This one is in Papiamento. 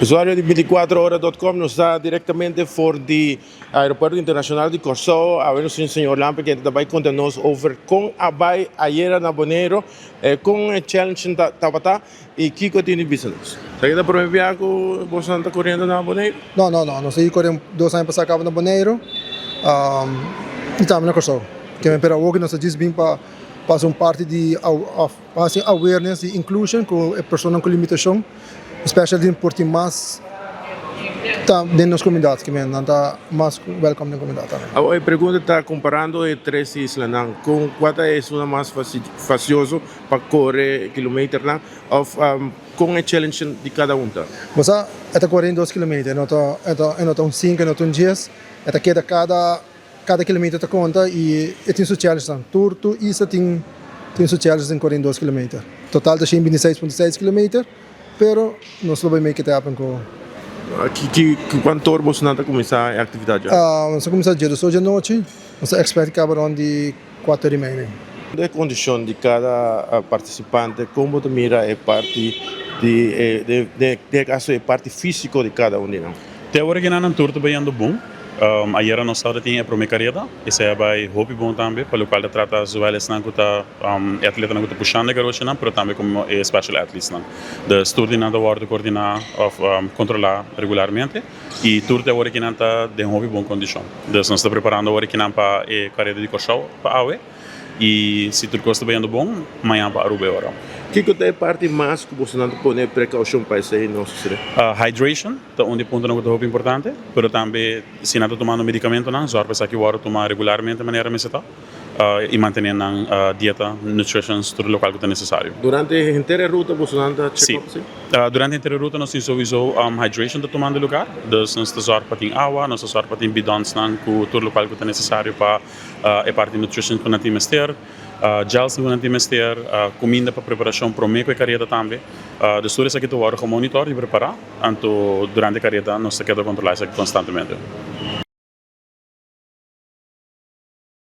Usuario di 24ora.com, nos ta direktamente for di Aeropuerto Internashonal di Kòrsou. Awe nos tin señor Lampe kende ta bai konta nos over kon a bai ayera na Boneiru, kon e challenge tabata i kiko tin di bisa nos. Esaki ta prome bia ku bosonan ta koriendo na Boneiru? No, no, no. Nos a kore 2 aña pasá kaba na Boneiru i tambe na Kòrsou. Pero awor ku nos a djis bin pa hasi un parti di pa hasi awareness di inclusion ku e personanan ku limitashon, especially por tin mas ta den nos komunidat, ke men nan ta mas welcome den komunidat tambe. Awor e pregunta ta komparando e tres islanan, kon kua ta esunnan mas fasioso pa kore kilometernan òf kon e challenge di kada un ta? Bo sa e ta kore 2 kilometer, e no ta un 5, e no ta un 10, e ta keda kada kilometer ta konta i e tin su challenge nan. Tur isla tin su challenge den kore 2 kilometer. Total ta 126.6 kilometer, pero nos lo bai make it happen ku. Ki kuantu ora boso nan ta kuminsá e aktividat ya? Nos a kuminsá 12 di anochi, nos ta expect kaba rònt di 4:30. E kondishon di kada partisipante, kon bo ta mira e parti di den e kaso e parti físiko di kada un di nan? Te awor ku nan tur ta bayendo bon. Ayera nos tabatin e promé kareda, esei a bai hopi bon tambe, pa lokual ta trata zowel esnan ku ta e atletanan ku ta pushando e garoshinan, pero tambe komo e special athletesnan. Dus tur di nan ta wòrdu koordiná òf kontrolá regularmente i tur te awor ku nan ta den hopi bon kondishon. Dus nos ta preparando awor ku nan pa e kareda di Kòrsou pa awe i si tur kos ta bayendo bon, mañan pa Aruba e ora. Kiko ta e parti mas ku boso nan ta pone prekoushon pa esei no sosodé? Hydration ta un di e puntonan ku ta hopi importante, pero tambe si nan ta tumando medikamentonan, zòrg pa esaki wòrdu tumá regularmente manera mester ta i mantené nan dieta, nutrition, tur lokual ku ta nesesario. Durante henter e ruta boso nan ta check up? Si. Durante henter e ruta nos tin souiso hydration ta tumando lugar, dus nos ta zòrg pa tin awa, nos ta zòrg pa tin bidonsnan ku tur lokual ku ta nesesario pa e parti nutrition ku nan tin mester, gels ku nan tin mester, kuminda pa preparashon promé ku e kareda tambe. Dus tur esaki ta wòrdu gemonitor i prepará, anto durante e kareda nos ta keda kontrolá esaki konstantemente.